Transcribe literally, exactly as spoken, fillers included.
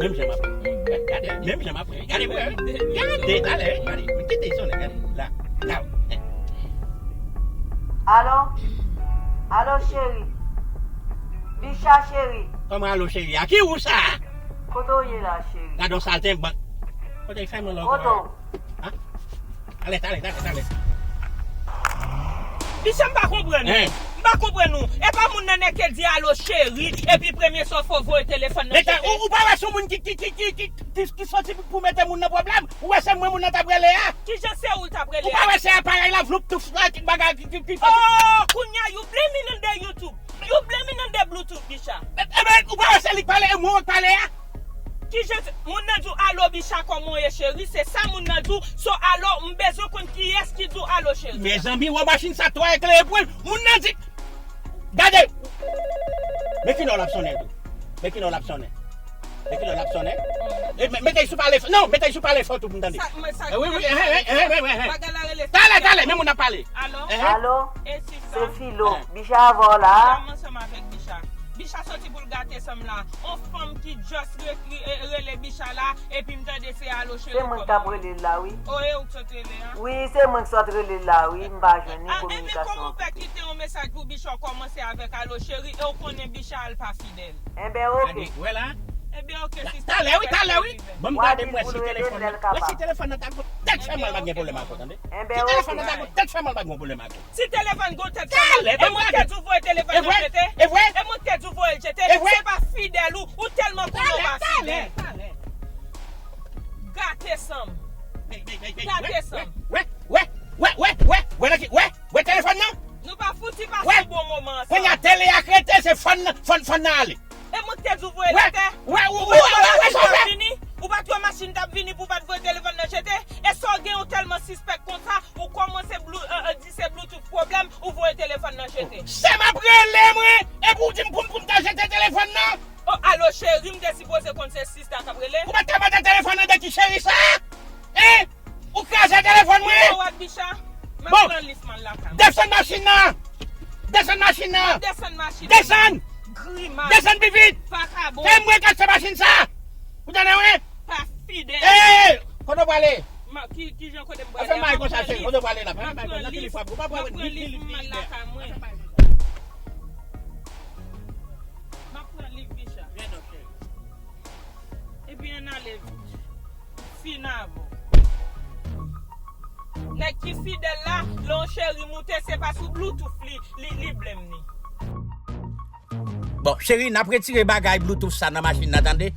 Menm jan m ap ri. Gade, menm jan m ap ri. Gade, gade, talè, gade. Kite sonnen, gade. La, la. Alo? Alo, cheri? Bicha, cheri? Kòman alo, cheri? A ki ou sa? Kote w ye la, cheri? Gade yon saltenbank. Kote fèmen lòk. Kote w? Talè, talè, talè, talè. Bicha, m pa konprann ou. M pa konprann ou. E pa moun nan nèk ke di alo cheri, epi premye sa w fè w voye telefòn nan jete. Ou pa wè se yon moun ki ki ki ki ki ki soti pou mete moun nan pwoblèm? Ou wè se mwen moun nan t ap rele a? Kijan se ou l t ap rele a? Ou pa wè se aparèy la vloup touf la ki bagay ki ki ki Oh, kounye a you blame me nan de YouTube. You blame me nan de Bluetooth, bicha. Ebyen, ou pa wè se li k pale, e mwen k pale a? Kijan moun nan di w alo bicha kòman w ye cheri, se sa moun nan di w, so alo m bezwen konn kiyès ki di w alo cheri. Mezanmi, wè machin sa twò eklere pou moun nan di. Gade! Men kilè w l ap sonnen tou. Men kilè w l ap sonnen. Men kilè w l ap sonnen. Mete l sou pale fò. Non, mete l sou pale fò tou pou m tande. Wi, wi, wi. Talè, talè, men moun ap pale. Alo? Alo? Se Filo. Bicha avè w la? Bicha soti pou l gate san m la. On fanm ki just rele bicha la, epi m tande se alo cheri. Se mwen k t ap rele l la, wi. O, e ou k sot rele a? Wi, se mwen k sot rele l la, wi. M pa jwenn ni kominikasyon. Enben, kòman w fè kite yon mesaj pou bicha w kòmanse avèk alo cheri, e w konnen bicha a l pa fidèl? Enben, oke. Wè la. Enben, oke, sista. Talè, wi, talè, wi. Ban m gade m wè si telefòn nan. Wè si telefòn nan ta gon tèt fè mal, pa gen pwoblèm ankò, tande. Si telefòn nan ta gon tèt fè mal, pa gen pwoblèm ankò. Si telefòn gon tèt fè mal, e mwen k te di w voye telefòn nan jete. E mwen k te di w voye l jete. Se pa fidèl ou, ou tèlman konnen w pa fidèl. Gate san m. Gate san m. Wè, wè, wè, wè, wè, wè, wè, wè, wè telefòn nan. Nou pa fouti pase yon bon moman ansanm. Kounye a tele a k rete, se fòn nan, fòn, fòn nan ale. E mwen k te di w voye l atè. Wè, wè, wè, wè, wè, wè, wè. Ou pa t wè machin t ap vini pou w pa t voye telefòn nan jete? E sa w gen ou tèlman sispèk konsa, ou kòmanse di se Bluetooth pwoblèm, ou voye telefòn nan jete. Se m ap rele mwen, epi w di m pou m pou m ta jete telefòn nan. O, alo cheri, m te sipoze konn se sista k ap rele. Ou pa t ka mande telefòn nan de ki cheri sa? Hein? Ou kraze telefòn mwen? Ou wè bicha? M ap pran lif m al lakay mwen. Desann machin nan! Desann machin nan! Desann machin nan! Desann! Grimas! Desann pi vit! Vakabon! Fè mwen kraze machin sa! Ou tande mwen? Pa fidèl! Hey! Kote w prale? Ki, ki jan kote m prale a? Fè bay konsa cheri, kote w prale la? Fè bay konsa, kilifwap, ou pa pral wè li, li, li, li. M ap pran liv Bicha. Epi ann ale vit. Fin avè w. Nèg ki fidèl la, lè yon cheri moute, se pa sou Bluetooth li, li, li blame ni. Bon, cheri, n ap retire bagay Bluetooth sa nan machin nan, tande?